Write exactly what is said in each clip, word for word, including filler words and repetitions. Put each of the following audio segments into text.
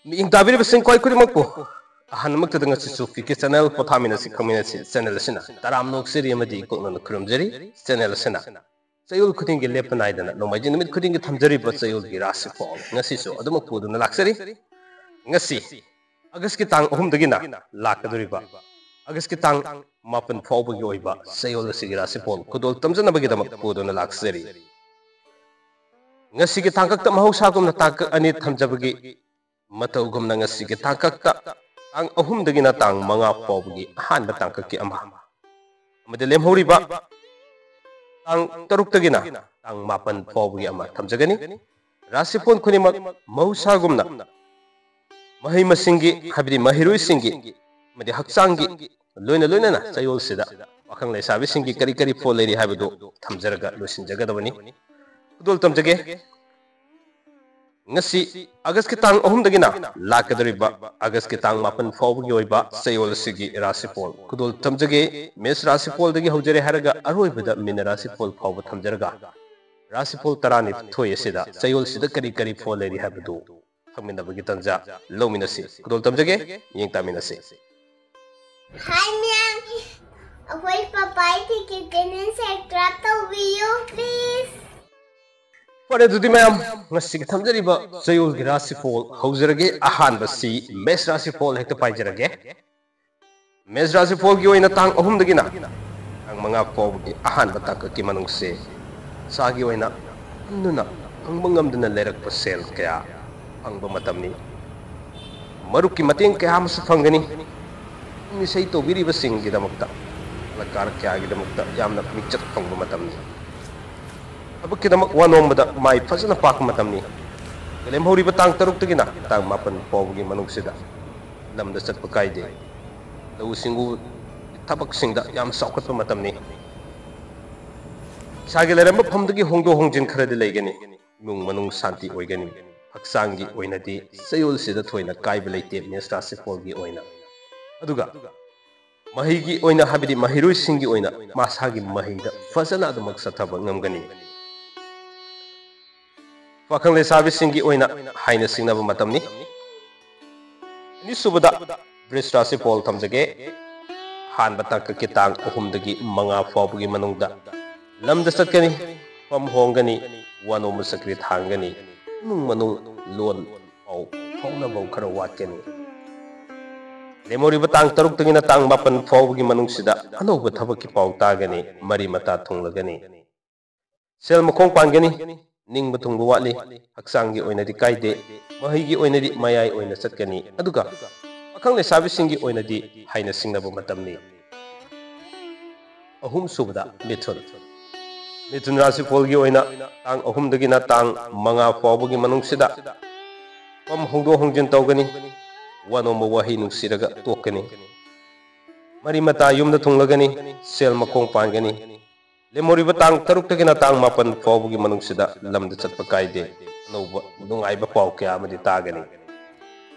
ꯃꯤꯠꯌꯦꯡ ꯇꯥꯕꯤꯔꯤꯕꯁꯤꯡ ꯈ꯭ꯋꯥꯏ ꯈꯨꯗꯤꯡꯃꯛꯄꯨ ꯑꯍꯥꯟꯕꯃꯛꯇꯗ ꯉꯁꯤꯁꯨ ꯄꯤ ꯀꯦ ꯆꯦꯅꯦꯜ ꯄꯣꯊꯥꯃꯤꯟꯅꯁꯤ ꯈꯪꯃꯤꯟꯅꯁꯤ ꯆꯦꯅꯦꯜ ꯑꯁꯤꯅ ꯇꯔꯥꯝꯅ ꯑꯣꯛꯆꯔꯤ ꯑꯃꯗꯤ ꯏꯀꯣꯛꯅꯅ ꯈꯨꯔꯨꯝꯖꯔꯤ꯫ ꯆꯦꯅꯦꯜ ꯑꯁꯤꯅ ꯆꯌꯣꯜ ꯈꯨꯗꯤꯡꯒꯤ ꯂꯦꯞꯄ ꯅꯥꯏꯗꯅ ꯅꯣꯡꯃꯥꯏꯖꯤꯡ ꯅꯨꯃꯤꯠ ꯈꯨꯗꯤꯡꯒꯤ ꯊꯝꯖꯔꯤꯕ ꯆꯌꯣꯜꯒꯤ ꯔꯥꯁꯤꯐꯣꯜ ꯉꯁꯤꯁꯨ ꯑꯗꯨꯃꯛ ꯄꯨꯗꯨꯅ ꯂꯥꯛꯆꯔꯤ꯫ ꯉꯁꯤ ꯑꯥꯒꯁꯀꯤ ꯇꯥꯡ ꯑꯍꯨꯝꯗꯒꯤꯅ ꯂꯥꯛꯀꯗꯧꯔꯤꯕ ꯑꯥꯒꯁꯀꯤ ꯇꯥꯡ ꯃꯥꯄꯟ ꯐꯥꯎꯕꯒꯤ ꯑꯣꯏꯕ ꯆꯌꯣꯜ ꯑꯁꯤꯒꯤ ꯔꯥꯁꯤꯐꯣꯜ ꯈꯨꯗꯣꯜ ꯇꯝꯖꯅꯕꯒꯤꯗꯃꯛ ꯄꯨꯗꯨꯅ ꯂꯥꯛꯆꯔꯤ꯫ ꯉꯁꯤꯒꯤ ꯇꯥꯡꯀꯛꯇ ꯃꯍꯧꯁꯥꯒꯨꯝꯅ ꯇꯥꯡꯀꯛ ꯑꯅꯤ ꯊꯝꯖꯕꯒꯤ ꯃꯇꯧꯒꯨꯝꯅ ꯉꯁꯤꯒꯤ ꯇꯥꯡꯀꯛꯇ ꯇꯥꯡ ꯑꯍꯨꯝꯗꯒꯤꯅ ꯇꯥꯡ ꯃꯉꯥ ꯐꯥꯎꯕꯒꯤ ꯑꯍꯥꯟꯕ ꯇꯥꯡꯀꯛꯀꯤ ꯑꯃ ꯑꯃꯗꯤ ꯂꯦꯝꯍꯧꯔꯤꯕ ꯇꯥꯡ ꯇꯔꯨꯛꯇꯒꯤꯅ ꯇꯥꯡ ꯃꯥꯄꯟ ꯐꯥꯎꯕꯒꯤ ꯑꯃ ꯊꯝꯖꯒꯅꯤ꯫ ꯔꯥꯁꯤꯐꯣꯟ ꯈꯨꯗꯤꯡꯃꯛ ꯃꯍꯧꯁꯥꯒꯨꯝꯅ ꯃꯍꯩ ꯃꯁꯤꯡꯒꯤ ꯍꯥꯏꯕꯗꯤ ꯃꯍꯩꯔꯣꯏꯁꯤꯡꯒꯤ ꯑꯃꯗꯤ ꯍꯛꯆꯥꯡꯒꯤ ꯂꯣꯏꯅ ꯂꯣꯏꯅꯅ ꯆꯌꯣꯜꯁꯤꯗ ꯄꯥꯈꯪ ꯂꯩꯁꯥꯕꯤꯁꯤꯡꯒꯤ ꯀꯔꯤ ꯀꯔꯤ ꯐꯣꯜ ꯂꯩꯔꯤ ꯍꯥꯏꯕꯗꯨ ꯊꯝꯖꯔꯒ ꯂꯣꯏꯁꯤꯟꯖꯒꯗꯕꯅꯤ꯫ ꯈꯨꯗꯣꯜ ꯇꯝꯖꯒꯦ꯫ ꯉꯁꯤ ꯑꯥꯒꯁꯀꯤ ꯇꯥꯡ ꯑꯍꯨꯝꯗꯒꯤꯅ ꯂꯥꯛꯀꯗꯧꯔꯤꯕ ꯑꯥꯒꯁꯀꯤ ꯇꯥꯡ ꯃꯥꯄꯟ ꯐꯥꯎꯕꯒꯤ ꯑꯣꯏꯕ ꯆꯌꯣꯜ ꯑꯁꯤꯒꯤ ꯔꯥꯁꯤꯐꯣꯜ ꯈꯨꯗꯣꯜ ꯇꯝꯖꯒꯦ꯫ ꯃꯦꯁ ꯔꯥꯁꯤꯐꯣꯜꯗꯒꯤ ꯍꯧꯖꯔꯦ ꯍꯥꯏꯔꯒ ꯑꯔꯣꯏꯕꯗ ꯃꯤꯅ ꯔꯥꯁꯤꯐꯣꯜ ꯐꯥꯎꯕ ꯊꯝꯖꯔꯒ ꯔꯥꯁꯤꯐꯣꯜ ꯇꯔꯥꯅꯤꯊꯣꯏ ꯑꯁꯤꯗ ꯆꯌꯣꯜꯁꯤꯗ ꯀꯔꯤ ꯀꯔꯤ ꯐꯣꯜ ꯂꯩꯔꯤ ꯍꯥꯏꯕꯗꯨ ꯈꯪꯃꯤꯟꯅꯕꯒꯤ ꯇꯥꯟꯖꯥ ꯂꯧꯃꯤꯟꯅꯁꯤ꯫ ꯈꯨꯗꯣꯜ ꯇꯝꯖꯒꯦ, ꯃꯤꯠꯌꯦꯡ ꯇꯥꯃꯤꯟꯅꯁꯤ꯫ Hi ꯃꯌꯥꯝ, ꯑꯩꯈꯣꯏ ꯄꯄꯥꯏ ꯇꯤꯀꯦꯠ ꯀꯦꯅꯦꯟ subscribe ꯇꯧꯕꯤꯌꯨ please꯫ ꯐꯔꯦ, ꯑꯗꯨꯗꯤ ꯃꯌꯥꯝ, ꯉꯁꯤꯒꯤ ꯊꯝꯖꯔꯤꯕ ꯆꯌꯣꯜꯒꯤ ꯔꯥꯁꯤꯐꯣꯜ ꯍꯧꯖꯔꯒꯦ꯫ ꯑꯍꯥꯟꯕꯁꯤ ꯃꯦꯁ ꯔꯥꯁꯤꯐꯣꯜ ꯍꯦꯛꯇ ꯄꯥꯏꯖꯔꯒꯦ꯫ ꯃꯦꯁ ꯔꯥꯁꯤꯐꯣꯜꯒꯤ ꯑꯣꯏꯅ ꯇꯥꯡ ꯑꯍꯨꯝꯗꯒꯤꯅ ꯇꯥꯡ ꯃꯉꯥ ꯐꯥꯎꯕꯒꯤ ꯑꯍꯥꯟꯕ ꯇꯥꯡꯀꯛꯀꯤ ꯃꯅꯨꯡꯁꯦ ꯏꯁꯥꯒꯤ ꯑꯣꯏꯅ ꯈꯟꯗꯨꯅ ꯐꯪꯕ ꯉꯝꯗꯅ ꯂꯩꯔꯛꯄ ꯁꯦꯜ ꯀꯌꯥ ꯐꯪꯕ ꯃꯇꯝꯅꯤ꯫ ꯃꯔꯨꯞꯀꯤ ꯃꯇꯦꯡ ꯀꯌꯥ ꯑꯃꯁꯨ ꯐꯪꯒꯅꯤ꯫ ꯄꯨꯛꯅꯤꯡ ꯏꯁꯩ ꯇꯧꯕꯤꯔꯤꯕꯁꯤꯡꯒꯤꯗꯃꯛꯇ, ꯀꯂꯥꯀꯥꯔ ꯀꯌꯥꯒꯤꯗꯃꯛꯇ ꯌꯥꯝꯅ ꯃꯤꯡꯆꯠ ꯐꯪꯕ ꯃꯇꯝꯅꯤ꯫ ꯊꯕꯛꯀꯤꯗꯃꯛ ꯋꯥ ꯅꯣꯝꯕꯗ ꯃꯥꯏ ꯐꯖꯅ ꯄꯥꯛꯄ ꯃꯇꯝꯅꯤ꯫ ꯂꯦꯝꯍꯧꯔꯤꯕ ꯇꯥꯡ ꯇꯔꯨꯛꯇꯒꯤꯅ ꯇꯥꯡ ꯃꯥꯄꯟ ꯐꯥꯎꯕꯒꯤ ꯃꯅꯨꯡꯁꯤꯗ ꯂꯝꯗ ꯆꯠꯄ ꯀꯥꯏꯗꯦ꯫ ꯂꯧꯎ ꯁꯤꯡꯎ ꯊꯕꯛꯁꯤꯡꯗ ꯌꯥꯝ ꯆꯥꯎꯈꯠꯄ ꯃꯇꯝꯅꯤ꯫ ꯏꯁꯥꯒꯤ ꯂꯩꯔꯝꯕ ꯐꯝꯗꯒꯤ ꯍꯣꯡꯗꯣꯛ ꯍꯣꯡꯖꯤꯟ ꯈꯔꯗꯤ ꯂꯩꯒꯅꯤ꯫ ꯏꯃꯨꯡ ꯃꯅꯨꯡ ꯁꯥꯟꯇꯤ ꯑꯣꯏꯒꯅꯤ꯫ ꯍꯛꯆꯥꯡꯒꯤ ꯑꯣꯏꯅꯗꯤ ꯆꯌꯣꯜꯁꯤꯗ ꯊꯣꯏꯅ ꯀꯥꯏꯕ ꯂꯩꯇꯦ ꯃꯦꯁ ꯔꯥꯁꯤꯐꯣꯜꯒꯤ ꯑꯣꯏꯅ꯫ ꯑꯗꯨꯒ ꯃꯍꯩꯒꯤ ꯑꯣꯏꯅ ꯍꯥꯏꯕꯗꯤ ꯃꯍꯩꯔꯣꯏꯁꯤꯡꯒꯤ ꯑꯣꯏꯅ ꯃꯁꯥꯒꯤ ꯃꯍꯩꯗ ꯐꯖꯅ ꯑꯗꯨꯃꯛ ꯆꯠꯊꯕ ꯉꯝꯒꯅꯤ꯫ ꯄꯥꯈꯪ ꯂꯩꯁꯥꯕꯤꯁꯤꯡꯒꯤ ꯑꯣꯏꯅ ꯍꯥꯏꯅ ꯁꯤꯡꯅꯕ ꯃꯇꯝꯅꯤ꯫ ꯑꯅꯤꯁꯨꯕꯗ ꯕ꯭ꯔꯤꯁ ꯔꯥꯁꯤꯐꯣꯜ ꯊꯝꯖꯒꯦ꯫ ꯑꯍꯥꯟꯕ ꯇꯥꯡꯀꯛꯀꯤ ꯇꯥꯡ ꯑꯍꯨꯝꯗꯒꯤ ꯃꯉꯥ ꯐꯥꯎꯕꯒꯤ ꯃꯅꯨꯡꯗ ꯂꯝꯗ ꯆꯠꯀꯅꯤ, ꯃꯐꯝ ꯍꯣꯡꯒꯅꯤ, ꯋꯥꯅꯣꯝꯕ ꯆꯀ꯭ꯔꯤ ꯊꯥꯡꯒꯅꯤ, ꯏꯃꯨꯡ ꯃꯅꯨꯡ ꯂꯣꯟ ꯄꯥꯎ ꯐꯥꯎꯅꯕ ꯈꯔ ꯋꯥꯠꯀꯅꯤ꯫ ꯂꯦꯝꯍꯧꯔꯤꯕ ꯇꯥꯡ ꯇꯔꯨꯛꯇꯒꯤꯅ ꯇꯥꯡ ꯃꯥꯄꯟ ꯐꯥꯎꯕꯒꯤ ꯃꯅꯨꯡꯁꯤꯗ ꯑꯅꯧꯕ ꯊꯕꯛꯀꯤ ꯄꯥꯎ ꯇꯥꯒꯅꯤ, ꯃꯔꯤ ꯃꯇꯥ ꯊꯨꯡꯂꯒꯅꯤ꯫ ꯁꯦꯜ ꯃꯈꯣꯡ ꯄꯥꯟꯒꯅꯤ, ꯅꯤꯡꯕ ꯊꯨꯡꯕ ꯋꯥꯠꯂꯤ, ꯍꯛꯆꯥꯡꯒꯤ ꯑꯣꯏꯅꯗꯤ ꯀꯥꯏꯗꯦ, ꯃꯍꯩꯒꯤ ꯑꯣꯏꯅꯗꯤ ꯃꯌꯥꯏ ꯑꯣꯏꯅ ꯆꯠꯀꯅꯤ, ꯑꯗꯨꯒ ꯄꯥꯈꯪ ꯂꯩꯁꯥꯕꯤꯁꯤꯡꯒꯤ ꯑꯣꯏꯅꯗꯤ ꯍꯥꯏꯅ ꯁꯤꯡꯅꯕ ꯃꯇꯝꯅꯤ꯫ ꯑꯍꯨꯝꯁꯨꯕꯗ ꯃꯤꯊꯨꯟ꯫ ꯃꯤꯊꯨꯟ ꯔꯥꯁꯤꯐꯣꯜꯒꯤ ꯑꯣꯏꯅ ꯇꯥꯡ ꯑꯍꯨꯝꯗꯒꯤꯅ ꯇꯥꯡ ꯃꯉꯥ ꯐꯥꯎꯕꯒꯤ ꯃꯅꯨꯡꯁꯤꯗ ꯃꯐꯝ ꯍꯣꯡꯗꯣꯛ ꯍꯣꯡꯖꯤꯟ ꯇꯧꯒꯅꯤ, ꯋꯥꯅꯣꯝꯕ ꯋꯥꯍꯩ ꯅꯨꯡꯁꯤꯔꯒ ꯇꯣꯛꯀꯅꯤ, ꯃꯔꯤ ꯃꯇꯥ ꯌꯨꯝꯗ ꯊꯨꯡꯂꯒꯅꯤ, ꯁꯦꯜ ꯃꯈꯣꯡ ꯄꯥꯟꯒꯅꯤ꯫ ꯂꯦꯝꯍꯧꯔꯤꯕ ꯇꯥꯡ ꯇꯔꯨꯛꯇꯒꯤꯅ ꯇꯥꯡ ꯃꯥꯄꯟ ꯐꯥꯎꯕꯒꯤ ꯃꯅꯨꯡꯁꯤꯗ ꯂꯝꯗ ꯆꯠꯄ ꯀꯥꯏꯗꯦ, ꯑꯅꯧꯕ ꯅꯨꯡꯉꯥꯏꯕ ꯄꯥꯎ ꯀꯌꯥ ꯑꯃꯗꯤ ꯇꯥꯒꯅꯤ꯫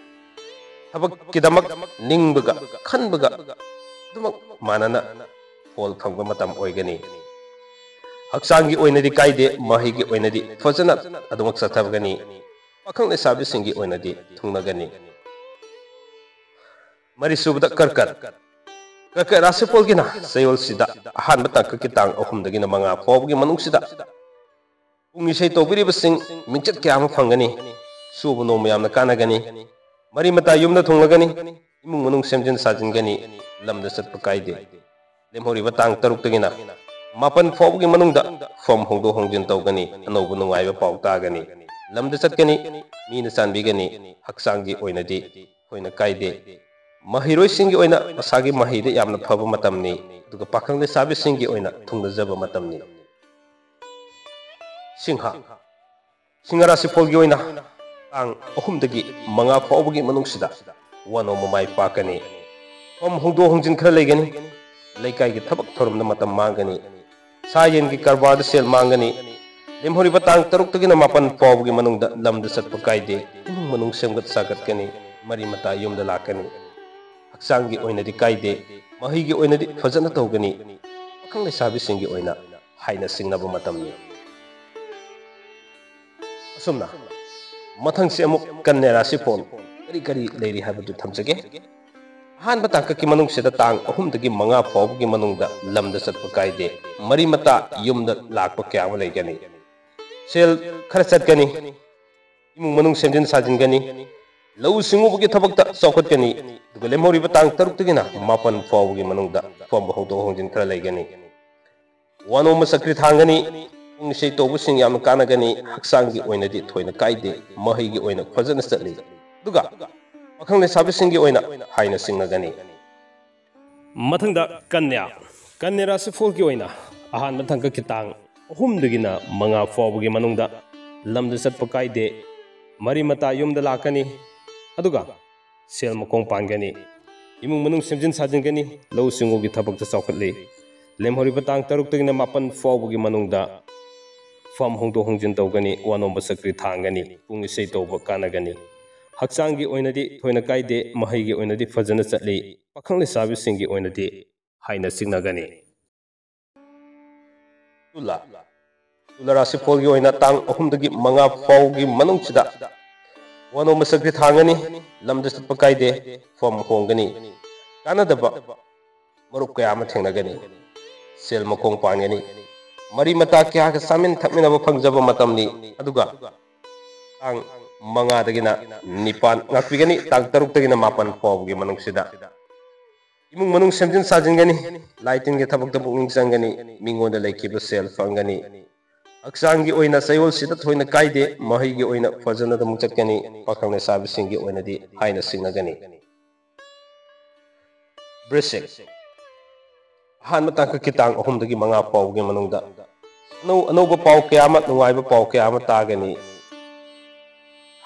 ꯊꯕꯛꯀꯤꯗꯃꯛ ꯅꯤꯡꯕꯒ ꯈꯟꯕꯒ ꯑꯗꯨꯃꯛ ꯃꯥꯟꯅꯅ ꯐꯣꯜ ꯐꯪꯕ ꯃꯇꯝ ꯑꯣꯏꯒꯅꯤ꯫ ꯍꯛꯆꯥꯡꯒꯤ ꯑꯣꯏꯅꯗꯤ ꯀꯥꯏꯗꯦ, ꯃꯍꯩꯒꯤ ꯑꯣꯏꯅꯗꯤ ꯐꯖꯅ ꯑꯗꯨꯃꯛ ꯆꯠꯊꯒꯅꯤ꯫ ꯄꯥꯈꯪ ꯂꯩꯁꯥꯕꯤꯁꯤꯡꯒꯤ ꯑꯣꯏꯅꯗꯤ ꯊꯨꯡꯅꯒꯅꯤ꯫ ꯃꯔꯤꯁꯨꯕꯗ ꯀꯔꯀꯠ꯫ ꯀꯔꯀꯠ ꯔꯥꯁꯤꯐꯣꯜꯒꯤꯅ ꯆꯌꯣꯜꯁꯤꯗ ꯑꯍꯥꯟꯕ ꯇꯥꯡꯀꯛꯀꯤ ꯇꯥꯡ ꯑꯍꯨꯝꯗꯒꯤꯅ ꯃꯉꯥ ꯐꯥꯎꯕꯒꯤ ꯃꯅꯨꯡꯁꯤꯗ ꯄꯨꯡ ꯏꯁꯩ ꯇꯧꯕꯤꯔꯤꯕꯁꯤꯡ ꯃꯤꯡꯆꯠ ꯀꯌꯥ ꯑꯃ ꯐꯪꯒꯅꯤ, ꯁꯨꯕ ꯅꯣꯝꯕ ꯌꯥꯝꯅ ꯀꯥꯟꯅꯒꯅꯤ, ꯃꯔꯤ ꯃꯇꯥ ꯌꯨꯝꯗ ꯊꯨꯡꯂꯒꯅꯤ, ꯏꯃꯨꯡ ꯃꯅꯨꯡ ꯁꯦꯝꯖꯤꯟ ꯁꯥꯖꯤꯟꯒꯅꯤ, ꯂꯝꯗ ꯆꯠꯄ ꯀꯥꯏꯗꯦ꯫ ꯂꯦꯝꯍꯧꯔꯤꯕ ꯇꯥꯡ ꯇꯔꯨꯛꯇꯒꯤꯅ ꯃꯥꯄꯟ ꯐꯥꯎꯕꯒꯤ ꯃꯅꯨꯡꯗ ꯐꯝ ꯍꯣꯡꯗꯣꯛ ꯍꯣꯡꯖꯤꯟ ꯇꯧꯒꯅꯤ, ꯑꯅꯧꯕ ꯅꯨꯡꯉꯥꯏꯕ ꯄꯥꯎ ꯇꯥꯒꯅꯤ, ꯂꯝꯗ ꯆꯠꯀꯅꯤ, ꯃꯤꯅ ꯆꯥꯟꯕꯤꯒꯅꯤ, ꯍꯛꯆꯥꯡꯒꯤ ꯑꯣꯏꯅꯗꯤ ꯊꯣꯏꯅ ꯀꯥꯏꯗꯦ꯫ ꯃꯍꯩꯔꯣꯏꯁꯤꯡꯒꯤ ꯑꯣꯏꯅ ꯃꯁꯥꯒꯤ ꯃꯍꯩꯗ ꯌꯥꯝꯅ ꯐꯕ ꯃꯇꯝꯅꯤ, ꯑꯗꯨꯒ ꯄꯥꯈꯪ ꯂꯩꯁꯥꯕꯤꯁꯤꯡꯒꯤ ꯑꯣꯏꯅ ꯊꯨꯡꯅꯖꯕ ꯃꯇꯝꯅꯤ꯫ ꯁꯤꯡꯍ꯫ ꯁꯤꯡꯍ ꯔꯥꯁꯤꯐꯣꯜꯒꯤ ꯑꯣꯏꯅ ꯇꯥꯡ ꯑꯍꯨꯝꯗꯒꯤ ꯃꯉꯥ ꯐꯥꯎꯕꯒꯤ ꯃꯅꯨꯡꯁꯤꯗ ꯋꯥꯅꯣꯝꯕ ꯃꯥꯏ ꯄꯥꯛꯀꯅꯤ꯫ ꯐꯝ ꯍꯣꯡꯗꯣꯛ ꯍꯣꯡꯖꯤꯟ ꯈꯔ ꯂꯩꯒꯅꯤ꯫ ꯂꯩꯀꯥꯏꯒꯤ ꯊꯕꯛ ꯊꯧꯔꯝꯗ ꯃꯇꯝ ꯃꯥꯡꯒꯅꯤ꯫ ꯁꯥ ꯌꯦꯟꯒꯤ ꯀꯔꯕꯥꯔꯗ ꯁꯦꯜ ꯃꯥꯡꯒꯅꯤ꯫ ꯂꯦꯝꯍꯧꯔꯤꯕ ꯇꯥꯡ ꯇꯔꯨꯛꯇꯒꯤꯅ ꯃꯥꯄꯟ ꯐꯥꯎꯕꯒꯤ ꯃꯅꯨꯡꯗ ꯂꯝꯗ ꯆꯠꯄ ꯀꯥꯏꯗꯦ꯫ ꯏꯃꯨꯡ ꯃꯅꯨꯡ ꯁꯦꯝꯒꯠ ꯁꯥꯒꯠꯀꯅꯤ꯫ ꯃꯔꯤ ꯃꯇꯥ ꯌꯨꯝꯗ ꯂꯥꯛꯀꯅꯤ꯫ ꯍꯛꯆꯥꯡꯒꯤ ꯑꯣꯏꯅꯗꯤ ꯀꯥꯏꯗꯦ꯫ ꯃꯍꯩꯒꯤ ꯑꯣꯏꯅꯗꯤ ꯐꯖꯅ ꯇꯧꯒꯅꯤ꯫ ꯄꯥꯈꯪ ꯂꯩꯁꯥꯕꯤꯁꯤꯡꯒꯤ ꯑꯣꯏꯅ ꯍꯥꯏꯅ ꯁꯤꯡꯅꯕ ꯃꯇꯝꯅꯤ꯫ ꯑꯁꯨꯝꯅ ꯃꯊꯪꯁꯤ ꯑꯃꯨꯛ ꯀꯟꯌꯥ ꯔꯥꯁꯤꯐꯣꯜ ꯀꯔꯤ ꯀꯔꯤ ꯂꯩꯔꯤ ꯍꯥꯏꯕꯗꯨ ꯊꯝꯖꯒꯦ꯫ ꯑꯍꯥꯟꯕ ꯇꯥꯡꯀꯛꯀꯤ ꯃꯅꯨꯡꯁꯤꯗ ꯇꯥꯡ ꯑꯍꯨꯝꯗꯒꯤ ꯃꯉꯥ ꯐꯥꯎꯕꯒꯤ ꯃꯅꯨꯡꯗ ꯂꯝꯗ ꯆꯠꯄ ꯀꯥꯏꯗꯦ, ꯃꯔꯤ ꯃꯇꯥ ꯌꯨꯝꯗ ꯂꯥꯛꯄ ꯀꯌꯥ ꯑꯃ ꯂꯩꯒꯅꯤ꯫ ꯁꯦꯜ ꯈꯔ ꯆꯠꯀꯅꯤ, ꯏꯃꯨꯡ ꯃꯅꯨꯡ ꯁꯦꯝꯖꯤꯟ ꯁꯥꯖꯤꯟꯒꯅꯤ, ꯂꯧꯎ ꯁꯤꯡꯎꯕꯒꯤ ꯊꯕꯛꯇ ꯆꯥꯎꯈꯠꯀꯅꯤ꯫ ꯑꯗꯨꯒ ꯂꯦꯝꯍꯧꯔꯤꯕ ꯇꯥꯡ ꯇꯔꯨꯛꯇꯒꯤꯅ ꯃꯥꯄꯟ ꯐꯥꯎꯕꯒꯤ ꯃꯅꯨꯡꯗ ꯐꯝꯕ ꯍꯣꯡꯗꯣꯛ ꯍꯣꯡꯖꯤꯟ ꯈꯔ ꯂꯩꯒꯅꯤ꯫ ꯋꯥꯅꯣꯝꯕ ꯆꯀ꯭ꯔꯤ ꯊꯥꯡꯒꯅꯤ꯫ ꯄꯨꯡ ꯏꯁꯩ ꯇꯧꯕꯁꯤꯡ ꯌꯥꯝꯅ ꯀꯥꯟꯅꯒꯅꯤ꯫ ꯍꯛꯆꯥꯡꯒꯤ ꯑꯣꯏꯅꯗꯤ ꯊꯣꯏꯅ ꯀꯥꯏꯗꯦ, ꯃꯍꯩꯒꯤ ꯑꯣꯏꯅ ꯐꯖꯅ ꯆꯠꯂꯤ꯫ ꯑꯗꯨꯒ ꯄꯥꯈꯪ ꯂꯩꯁꯥꯕꯤꯁꯤꯡꯒꯤ ꯑꯣꯏꯅ ꯍꯥꯏꯅ ꯁꯤꯡꯅꯒꯅꯤ꯫ ꯃꯊꯪꯗ ꯀꯟꯌꯥ꯫ ꯀꯟꯌꯥ ꯔꯥꯁꯤꯐꯣꯜꯒꯤ ꯑꯣꯏꯅ ꯑꯍꯥꯟꯕ ꯇꯥꯡꯀꯛꯀꯤ ꯇꯥꯡ ꯑꯍꯨꯝꯗꯒꯤꯅ ꯃꯉꯥ ꯐꯥꯎꯕꯒꯤ ꯃꯅꯨꯡꯗ ꯂꯝꯗ ꯆꯠꯄ ꯀꯥꯏꯗꯦ, ꯃꯔꯤ ꯃꯇꯥ ꯌꯨꯝꯗ ꯂꯥꯛꯀꯅꯤ꯫ ꯑꯗꯨꯒ ꯁꯦꯜ ꯃꯈꯣꯡ ꯄꯥꯟꯒꯅꯤ, ꯏꯃꯨꯡ ꯃꯅꯨꯡ ꯁꯦꯝꯖꯤꯟ ꯁꯥꯖꯤꯟꯒꯅꯤ, ꯂꯧꯎ ꯁꯤꯡꯎꯒꯤ ꯊꯕꯛꯇ ꯆꯥꯎꯈꯠꯂꯤ꯫ ꯂꯦꯝꯍꯧꯔꯤꯕ ꯇꯥꯡ ꯇꯔꯨꯛꯇꯒꯤꯅ ꯃꯥꯄꯟ ꯐꯥꯎꯕꯒꯤ ꯃꯅꯨꯡꯗ ꯐꯝ ꯍꯣꯡꯗꯣꯛ ꯍꯣꯡꯖꯤꯟ ꯇꯧꯒꯅꯤ, ꯋꯥꯅꯣꯝꯕ ꯆꯀ꯭ꯔꯤ ꯊꯥꯡꯒꯅꯤ, ꯄꯨꯡ ꯏꯁꯩ ꯇꯧꯕ ꯀꯥꯟꯅꯒꯅꯤ꯫ ꯍꯛꯆꯥꯡꯒꯤ ꯑꯣꯏꯅꯗꯤ ꯊꯣꯏꯅ ꯀꯥꯏꯗꯦ, ꯃꯍꯩꯒꯤ ꯑꯣꯏꯅꯗꯤ ꯐꯖꯅ ꯆꯠꯂꯤ꯫ ꯄꯥꯈꯪ ꯂꯩꯁꯥꯕꯤꯁꯤꯡꯒꯤ ꯑꯣꯏꯅꯗꯤ ꯍꯥꯏꯅ ꯁꯤꯡꯅꯒꯅꯤ꯫ ꯇꯨꯂꯥ꯫ ꯇꯨꯂꯥ ꯔꯥꯁꯤꯐꯣꯜꯒꯤ ꯑꯣꯏꯅ ꯇꯥꯡ ꯑꯍꯨꯝꯗꯒꯤ ꯃꯉꯥ ꯐꯥꯎꯒꯤ ꯃꯅꯨꯡꯁꯤꯗ ꯋꯥꯅꯣꯝꯕ ꯆꯀ꯭ꯔꯤ ꯊꯥꯡꯒꯅꯤ, ꯂꯝꯗ ꯆꯠꯄ ꯀꯥꯏꯗꯦ, ꯐꯝ ꯍꯣꯡꯒꯅꯤ, ꯀꯥꯟꯅꯗꯕ ꯃꯔꯨꯞ ꯀꯌꯥ ꯑꯃ ꯊꯦꯡꯅꯒꯅꯤ, ꯁꯦꯜ ꯃꯈꯣꯡ ꯄꯥꯟꯒꯅꯤ, ꯃꯔꯤ ꯃꯇꯥ ꯀꯌꯥꯒ ꯆꯥꯃꯤꯟ ꯊꯛꯃꯤꯟꯅꯕ ꯐꯪꯖꯕ ꯃꯇꯝꯅꯤ꯫ ꯑꯗꯨꯒ ꯇꯥꯡ ꯃꯉꯥꯗꯒꯤꯅ ꯅꯤꯄꯥꯟ ꯉꯥꯛꯄꯤꯒꯅꯤ, ꯇꯥꯡ ꯇꯔꯨꯛꯇꯒꯤꯅ ꯃꯥꯄꯟ ꯐꯥꯎꯕꯒꯤ ꯃꯅꯨꯡꯁꯤꯗ ꯏꯃꯨꯡ ꯃꯅꯨꯡ ꯁꯦꯝꯖꯤꯟ ꯁꯥꯖꯤꯟꯒꯅꯤ, ꯂꯥꯏ ꯇꯤꯟꯒꯤ ꯊꯕꯛꯇ ꯄꯨꯛꯅꯤꯡ ꯆꯪꯒꯅꯤ, ꯃꯤꯉꯣꯟꯗ ꯂꯩꯈꯤꯕ ꯁꯦꯜ ꯐꯪꯒꯅꯤ꯫ ꯍꯛꯆꯥꯡꯒꯤ ꯑꯣꯏꯅ ꯆꯌꯣꯜꯁꯤꯗ ꯊꯣꯏꯅ ꯀꯥꯏꯗꯦ, ꯃꯍꯩꯒꯤ ꯑꯣꯏꯅ ꯐꯖꯅ ꯑꯗꯨꯝ ꯆꯠꯀꯅꯤ, ꯄꯥꯈꯪ ꯂꯩꯁꯥꯕꯤꯁꯤꯡꯒꯤ ꯑꯣꯏꯅꯗꯤ ꯍꯥꯏꯅ ꯁꯤꯡꯅꯒꯅꯤ꯫ ꯕ꯭ꯔꯤꯁꯤꯛ꯫ ꯑꯍꯥꯟꯕ ꯇꯥꯡꯀꯛꯀꯤ ꯇꯥꯡ ꯑꯍꯨꯝꯗꯒꯤ ꯃꯉꯥ ꯐꯥꯎꯕꯒꯤ ꯃꯅꯨꯡꯗ ꯑꯅꯧ ꯑꯅꯧꯕ ꯄꯥꯎ ꯀꯌꯥ ꯑꯃ, ꯅꯨꯡꯉꯥꯏꯕ ꯄꯥꯎ ꯀꯌꯥ ꯑꯃ ꯇꯥꯒꯅꯤ꯫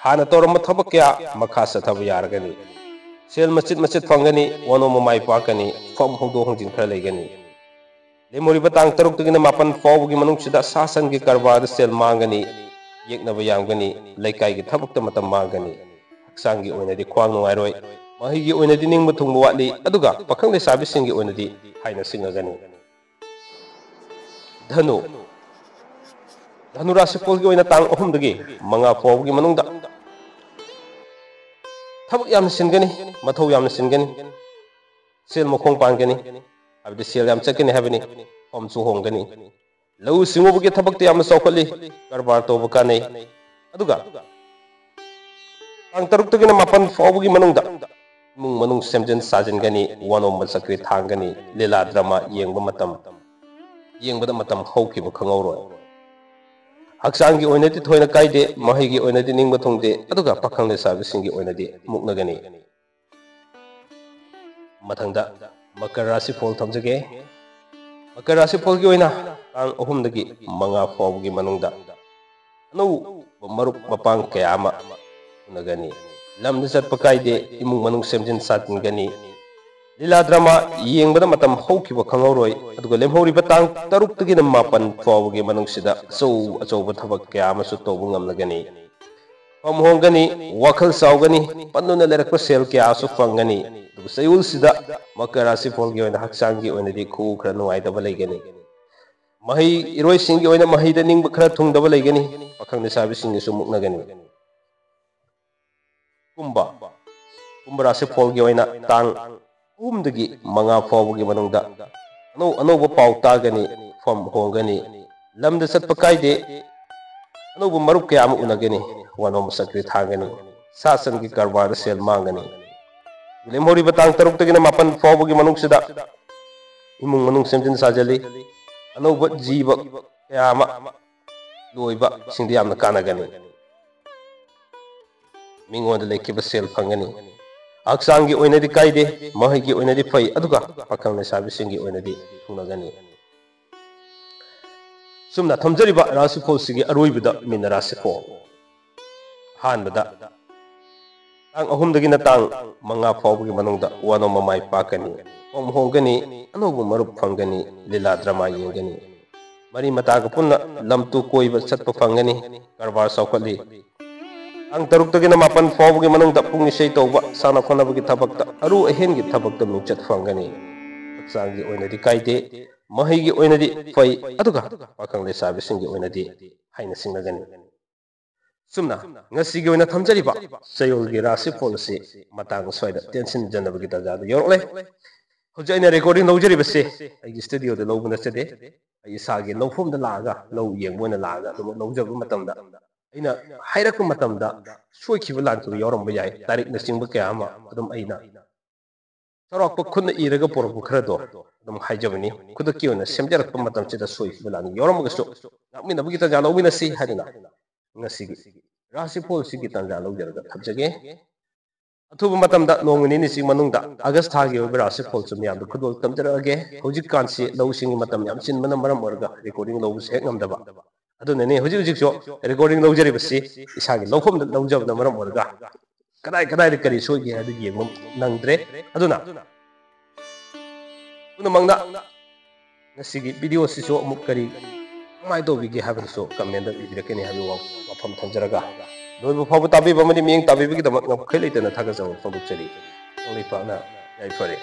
ꯍꯥꯟꯅ ꯇꯧꯔꯝꯕ ꯊꯕꯛ ꯀꯌꯥ ꯃꯈꯥ ꯆꯠꯊꯕ ꯌꯥꯔꯒꯅꯤ꯫ ꯁꯦꯜ ꯃꯆꯤꯠ ꯃꯆꯤꯠ ꯐꯪꯒꯅꯤ, ꯋꯥꯅꯣꯝꯕ ꯃꯥꯏ ꯄꯥꯛꯀꯅꯤ, ꯐꯝ ꯍꯣꯡꯗꯣꯛ ꯍꯣꯡꯖꯤꯟ ꯈꯔ ꯂꯩꯒꯅꯤ꯫ ꯂꯦꯝꯍꯧꯔꯤꯕ ꯇꯥꯡ ꯇꯔꯨꯛꯇꯒꯤꯅ ꯃꯥꯄꯟ ꯐꯥꯎꯕꯒꯤ ꯃꯅꯨꯡꯁꯤꯗ ꯁꯥ ꯁꯟꯒꯤ ꯀꯔꯕꯥꯔꯗ ꯁꯦꯜ ꯃꯥꯡꯒꯅꯤ, ꯌꯦꯛꯅꯕ ꯌꯥꯝꯒꯅꯤ, ꯂꯩꯀꯥꯏꯒꯤ ꯊꯕꯛꯇ ꯃꯇꯝ ꯃꯥꯡꯒꯅꯤ꯫ ꯍꯛꯆꯥꯡꯒꯤ ꯑꯣꯏꯅꯗꯤ ꯈ꯭ꯋꯥꯡ ꯅꯨꯡꯉꯥꯏꯔꯣꯏ, ꯃꯍꯩꯒꯤ ꯑꯣꯏꯅꯗꯤ ꯅꯤꯡꯕ ꯊꯨꯡꯕ ꯋꯥꯠꯂꯤ, ꯑꯗꯨꯒ ꯄꯥꯈꯪ ꯂꯩꯁꯥꯕꯤꯁꯤꯡꯒꯤ ꯑꯣꯏꯅꯗꯤ ꯍꯥꯏꯅ ꯁꯤꯡꯅꯒꯅꯤ꯫ ꯙꯅꯨ꯫ ꯙꯅꯨ ꯔꯥꯁꯤꯐꯣꯜꯒꯤ ꯑꯣꯏꯅ ꯇꯥꯡ ꯑꯍꯨꯝꯗꯒꯤ ꯃꯉꯥ ꯐꯥꯎꯕꯒꯤ ꯃꯅꯨꯡꯗ ꯊꯕꯛ ꯌꯥꯝꯅ ꯆꯤꯟꯒꯅꯤ, ꯃꯊꯧ ꯌꯥꯝꯅ ꯆꯤꯟꯒꯅꯤ, ꯁꯦꯜ ꯃꯈꯣꯡ ꯄꯥꯟꯒꯅꯤ, ꯍꯥꯏꯕꯗꯤ ꯁꯦꯜ ꯌꯥꯝ ꯆꯠꯀꯅꯤ ꯍꯥꯏꯕꯅꯤ, ꯐꯝꯁꯨ ꯍꯣꯡꯒꯅꯤ꯫ ꯂꯧꯎ ꯁꯤꯡꯎꯕꯒꯤ ꯊꯕꯛꯇ ꯌꯥꯝꯅ ꯆꯥꯎꯈꯠꯂꯤ, ꯀꯔꯕꯥꯔ ꯇꯧꯕ ꯀꯥꯟꯅꯩ꯫ ꯑꯗꯨꯒ ꯇꯥꯡ ꯇꯔꯨꯛꯇꯒꯤꯅ ꯃꯥꯄꯟ ꯐꯥꯎꯕꯒꯤ ꯃꯅꯨꯡꯗ ꯏꯃꯨꯡ ꯃꯅꯨꯡ ꯁꯦꯝꯖꯤꯟ ꯁꯥꯖꯤꯟꯒꯅꯤ, ꯋꯥꯅꯣꯝꯕ ꯆꯀ꯭ꯔꯤ ꯊꯥꯡꯒꯅꯤ, ꯂꯤꯂꯥ ꯗ꯭ꯔꯃꯥ ꯌꯦꯡꯕ ꯃꯇꯝ, ꯌꯦꯡꯕꯗ ꯃꯇꯝ ꯍꯧꯈꯤꯕ ꯈꯪꯍꯧꯔꯣꯏ꯫ ꯍꯛꯆꯥꯡꯒꯤ ꯑꯣꯏꯅꯗꯤ ꯊꯣꯏꯅ ꯀꯥꯏꯗꯦ, ꯃꯍꯩꯒꯤ ꯑꯣꯏꯅꯗꯤ ꯅꯤꯡꯕ ꯊꯨꯡꯗꯦ, ꯑꯗꯨꯒ ꯄꯥꯈꯪ ꯂꯩꯁꯥꯕꯤꯁꯤꯡꯒꯤ ꯑꯣꯏꯅꯗꯤ ꯃꯨꯛꯅꯒꯅꯤ꯫ ꯃꯊꯪꯗ ꯃꯀꯔ ꯔꯥꯁꯤꯐꯣꯜ ꯊꯝꯖꯒꯦ꯫ ꯃꯀꯔ ꯔꯥꯁꯤꯐꯣꯜꯒꯤ ꯑꯣꯏꯅ ꯇꯥꯡ ꯑꯍꯨꯝꯗꯒꯤ ꯃꯉꯥ ꯐꯥꯎꯕꯒꯤ ꯃꯅꯨꯡꯗ ꯑꯅꯧꯕ ꯃꯔꯨꯞ ꯃꯄꯥꯡ ꯀꯌꯥ ꯑꯃ ꯎꯅꯒꯅꯤ꯫ ꯂꯝꯗ ꯆꯠꯄ ꯀꯥꯏꯗꯦ, ꯏꯃꯨꯡ ꯃꯅꯨꯡ ꯁꯦꯝꯖꯤꯟ ꯁꯥꯖꯤꯟꯒꯅꯤ꯫ ꯂꯤꯂꯥ ꯗ꯭ꯔꯃꯥ ꯌꯦꯡꯕꯗ ꯃꯇꯝ ꯍꯧꯈꯤꯕ ꯈꯪꯍꯧꯔꯣꯏ꯫ ꯑꯗꯨꯒ ꯂꯦꯝꯍꯧꯔꯤꯕ ꯇꯥꯡ ꯇꯔꯨꯛꯇꯒꯤꯅ ꯃꯥꯄꯟ ꯐꯥꯎꯕꯒꯤ ꯃꯅꯨꯡꯁꯤꯗ ꯑꯆꯧ ꯑꯆꯧꯕ ꯊꯕꯛ ꯀꯌꯥ ꯑꯃꯁꯨ ꯇꯧꯕ ꯉꯝꯂꯒꯅꯤ꯫ ꯐꯝ ꯍꯣꯡꯒꯅꯤ, ꯋꯥꯈꯜ ꯆꯥꯎꯒꯅꯤ, ꯄꯟꯗꯨꯅ ꯂꯩꯔꯛꯄ ꯁꯦꯜ ꯀꯌꯥꯁꯨ ꯐꯪꯒꯅꯤ꯫ ꯑꯗꯨꯒ ꯆꯌꯣꯜꯁꯤꯗ ꯃꯀꯔ ꯔꯥꯁꯤꯐꯣꯜꯒꯤ ꯑꯣꯏꯅ ꯍꯛꯆꯥꯡꯒꯤ ꯑꯣꯏꯅꯗꯤ ꯈꯨꯎ ꯈꯔ ꯅꯨꯡꯉꯥꯏꯇꯕ ꯂꯩꯒꯅꯤ꯫ ꯃꯍꯩ ꯏꯔꯣꯏꯁꯤꯡꯒꯤ ꯑꯣꯏꯅ ꯃꯍꯩꯗ ꯅꯤꯡꯕ ꯈꯔ ꯊꯨꯡꯗꯕ ꯂꯩꯒꯅꯤ꯫ ꯄꯥꯈꯪ ꯂꯩꯁꯥꯕꯤꯁꯤꯡꯒꯤꯁꯨ ꯃꯨꯛꯅꯒꯅꯤ꯫ ꯀꯨꯝꯕ, ꯀꯨꯝꯕ ꯔꯥꯁꯤꯐꯣꯜꯒꯤ ꯑꯣꯏꯅ ꯇꯥꯡ ꯑꯍꯨꯝꯗꯒꯤ ꯃꯉꯥ ꯐꯥꯎꯕꯒꯤ ꯃꯅꯨꯡꯗ ꯑꯅꯧ ꯑꯅꯧꯕ ꯄꯥꯎ ꯇꯥꯒꯅꯤ, ꯐꯝ ꯍꯣꯡꯒꯅꯤ, ꯂꯝꯗ ꯆꯠꯄ ꯀꯥꯏꯗꯦ, ꯑꯅꯧꯕ ꯃꯔꯨꯞ ꯀꯌꯥ ꯑꯃ ꯎꯅꯒꯅꯤ, ꯋꯥꯅꯣꯝꯕ ꯆꯀ꯭ꯔꯤ ꯊꯥꯡꯒꯅꯤ, ꯁꯥ ꯁꯟꯒꯤ ꯀꯔꯕꯥꯔꯗ ꯁꯦꯜ ꯃꯥꯡꯒꯅꯤ꯫ ꯂꯦꯝꯍꯧꯔꯤꯕ ꯇꯥꯡ ꯇꯔꯨꯛꯇꯒꯤꯅ ꯃꯥꯄꯟ ꯐꯥꯎꯕꯒꯤ ꯃꯅꯨꯡꯁꯤꯗ ꯏꯃꯨꯡ ꯃꯅꯨꯡ ꯁꯦꯝꯖꯤꯟ ꯁꯥꯖꯤꯜꯂꯤ, ꯑꯅꯧꯕ ꯖꯤꯕ ꯀꯌꯥ ꯑꯃ ꯂꯣꯏꯕꯁꯤꯡꯗ ꯌꯥꯝꯅ ꯀꯥꯟꯅꯒꯅꯤ꯫ ꯃꯤꯉꯣꯟꯗ ꯂꯩꯈꯤꯕ ꯁꯦꯜ ꯐꯪꯒꯅꯤ꯫ ꯍꯛꯆꯥꯡꯒꯤ ꯑꯣꯏꯅꯗꯤ ꯀꯥꯏꯗꯦ, ꯃꯍꯩꯒꯤ ꯑꯣꯏꯅꯗꯤ ꯐꯩ, ꯑꯗꯨꯒ ꯄꯥꯈꯪ ꯂꯩꯁꯥꯕꯤꯁꯤꯡꯒꯤ ꯑꯣꯏꯅꯗꯤ ꯊꯨꯡꯅꯒꯅꯤ꯫ ꯁꯨꯝꯅ ꯊꯝꯖꯔꯤꯕ ꯔꯥꯁꯤꯐꯣꯜꯁꯤꯒꯤ ꯑꯔꯣꯏꯕꯗ ꯃꯤꯅ ꯔꯥꯁꯤꯐꯣꯜ꯫ ꯑꯍꯥꯟꯕꯗ, ꯇꯥꯡ ꯑꯍꯨꯝꯗꯒꯤꯅ ꯇꯥꯡ ꯃꯉꯥ ꯐꯥꯎꯕꯒꯤ ꯃꯅꯨꯡꯗ ꯋꯥꯅꯣꯝꯕ ꯃꯥꯏ ꯄꯥꯛꯀꯅꯤ, ꯐꯝ ꯍꯣꯡꯒꯅꯤ, ꯑꯅꯧꯕ ꯃꯔꯨꯞ ꯐꯪꯒꯅꯤ, ꯂꯤꯂꯥ ꯗ꯭ꯔꯃꯥ ꯌꯦꯡꯒꯅꯤ, ꯃꯔꯤ ꯃꯇꯥꯒ ꯄꯨꯟꯅ ꯂꯝ ꯇꯨ ꯀꯣꯏꯕ ꯆꯠꯄ ꯐꯪꯒꯅꯤ, ꯀꯔꯕꯥꯔ ꯆꯥꯎꯈꯠꯂꯤ꯫ ꯇꯥꯡ ꯇꯔꯨꯛꯇꯒꯤꯅ ꯃꯥꯄꯟ ꯐꯥꯎꯕꯒꯤ ꯃꯅꯨꯡꯗ ꯄꯨꯡ ꯏꯁꯩ ꯇꯧꯕ, ꯁꯥꯟꯅ ꯈꯣꯠꯅꯕꯒꯤ ꯊꯕꯛꯇ, ꯑꯔꯨ ꯑꯍꯦꯟꯒꯤ ꯊꯕꯛꯇ ꯃꯤꯡꯆꯠ ꯐꯪꯒꯅꯤ꯫ ꯍꯛꯆꯥꯡꯒꯤ ꯑꯣꯏꯅꯗꯤ ꯀꯥꯏꯗꯦ, ꯃꯍꯩꯒꯤ ꯑꯣꯏꯅꯗꯤ ꯐꯩ, ꯑꯗꯨꯒ ꯄꯥꯈꯪ ꯂꯩꯁꯥꯕꯤꯁꯤꯡꯒꯤ ꯑꯣꯏꯅꯗꯤ ꯍꯥꯏꯅ ꯁꯤꯡꯅꯒꯅꯤ꯫ ꯁꯨꯝꯅ ꯉꯁꯤꯒꯤ ꯑꯣꯏꯅ ꯊꯝꯖꯔꯤꯕ ꯆꯌꯣꯜꯒꯤ ꯔꯥꯁꯤꯐꯣꯜ ꯑꯁꯤ ꯃꯇꯥꯡ ꯑꯁ꯭ꯋꯥꯏꯗ ꯇꯦꯟꯁꯤꯟꯖꯅꯕꯒꯤ ꯇꯥꯟꯖꯥꯗ ꯌꯧꯔꯛꯂꯦ꯫ ꯍꯧꯖꯤꯛ ꯑꯩꯅ ꯔꯦꯀꯣꯔꯗꯤꯡ ꯂꯧꯖꯔꯤꯕꯁꯤ ꯑꯩꯒꯤ ꯁ꯭ꯇꯨꯗꯤꯑꯣꯗ ꯂꯧꯕ ꯅꯠꯆꯗꯦ꯫ ꯑꯩ ꯏꯁꯥꯒꯤ ꯂꯧꯐꯝꯗ ꯂꯥꯛꯑꯒ, ꯂꯧ ꯌꯦꯡꯕ ꯑꯣꯏꯅ ꯂꯥꯛꯑꯒ ꯑꯗꯨꯝ ꯂꯧꯖꯕ ꯃꯇꯝꯗ ꯑꯩꯅ ꯍꯥꯏꯔꯛꯄ ꯃꯇꯝꯗ ꯁꯣꯏꯈꯤꯕ ꯂꯥꯟꯈꯤꯕ ꯌꯥꯎꯔꯝꯕ ꯌꯥꯏ꯫ ꯇꯥꯔꯤꯛꯅꯆꯤꯡꯕ ꯀꯌꯥ ꯑꯃ ꯑꯗꯨꯝ ꯑꯩꯅ ꯆꯥꯎꯔꯥꯛꯄ ꯈꯨꯠꯅ ꯏꯔꯒ ꯄꯨꯔꯛꯄ ꯈꯔꯗꯣ ꯑꯗꯨꯝ ꯍꯥꯏꯖꯕꯅꯤ꯫ ꯈꯨꯗꯛꯀꯤ ꯑꯣꯏꯅ ꯁꯦꯝꯖꯔꯛꯄ ꯃꯇꯝꯁꯤꯗ ꯁꯣꯏꯈꯤꯕ ꯂꯥꯟꯈꯤꯕ ꯌꯥꯎꯔꯝꯃꯒꯁꯨ ꯉꯥꯛꯃꯤꯟꯅꯕꯒꯤ ꯇꯥꯟꯖꯥ ꯂꯧꯃꯤꯟꯅꯁꯤ ꯍꯥꯏꯗꯨꯅ ꯉꯁꯤꯒꯤ ꯔꯥꯁꯤꯐꯣꯜꯁꯤꯒꯤ ꯇꯥꯟꯖꯥ ꯂꯧꯖꯔꯒ ꯊꯝꯖꯒꯦ꯫ ꯑꯊꯨꯕ ꯃꯇꯝꯗ ꯅꯣꯡ ꯅꯤꯅꯤꯁꯤ ꯃꯅꯨꯡꯗ ꯑꯥꯒꯁ ꯊꯥꯒꯤ ꯑꯣꯏꯕ ꯔꯥꯁꯤꯐꯣꯜꯁꯨ ꯃꯌꯥꯝꯗ ꯈꯨꯗꯣꯜ ꯇꯝꯖꯔꯛꯑꯒꯦ꯫ ꯍꯧꯖꯤꯛꯀꯥꯟꯁꯤ ꯂꯧꯁꯤꯡꯒꯤ ꯃꯇꯝ ꯌꯥꯝ ꯆꯤꯟꯕꯅ ꯃꯔꯝ ꯑꯣꯏꯔꯒ ꯔꯦꯀꯣꯔꯗꯤꯡ ꯂꯧꯕꯁꯨ ꯍꯦꯛ ꯉꯝꯗꯕ꯫ ꯑꯗꯨꯅꯅꯤ ꯍꯧꯖꯤꯛ ꯍꯧꯖꯤꯛꯁꯨ ꯔꯦꯀꯣꯔꯗꯤꯡ ꯂꯧꯖꯔꯤꯕꯁꯤ ꯏꯁꯥꯒꯤ ꯂꯧꯐꯝꯗ ꯂꯧꯖꯕꯅ ꯃꯔꯝ ꯑꯣꯏꯔꯒ ꯀꯗꯥꯏ ꯀꯗꯥꯏꯗ ꯀꯔꯤ ꯁꯣꯏꯒꯦ ꯍꯥꯏꯗꯨ ꯌꯦꯡꯕ ꯅꯪꯗ꯭ꯔꯦ꯫ ꯑꯗꯨꯅ ꯄꯨꯝꯅꯃꯛꯅ ꯉꯁꯤꯒꯤ ꯚꯤꯗꯤꯑꯣꯁꯤꯁꯨ ꯑꯃꯨꯛ ꯀꯔꯤ ꯀꯃꯥꯏꯅ ꯇꯧꯕꯤꯒꯦ ꯍꯥꯏꯕꯗꯨꯁꯨ ꯀꯃꯦꯟꯗ ꯏꯕꯤꯔꯛꯀꯅꯤ ꯍꯥꯏꯕꯒꯤ ꯋꯥ-, ꯋꯥꯐꯝ ꯊꯝꯖꯔꯒ ꯂꯣꯏꯕ ꯐꯥꯎꯕ ꯇꯥꯕꯤꯕ ꯑꯃꯗꯤ ꯃꯤꯠꯌꯦꯡ ꯇꯥꯕꯤꯕꯒꯤꯗꯃꯛ ꯉꯝꯈꯩ ꯂꯩꯇꯅ ꯊꯥꯒꯠꯆꯕ ꯐꯣꯡꯗꯣꯛꯆꯔꯤ꯫ ꯀꯪꯂꯩꯄꯥꯛꯅ ꯌꯥꯏꯐꯔꯦ꯫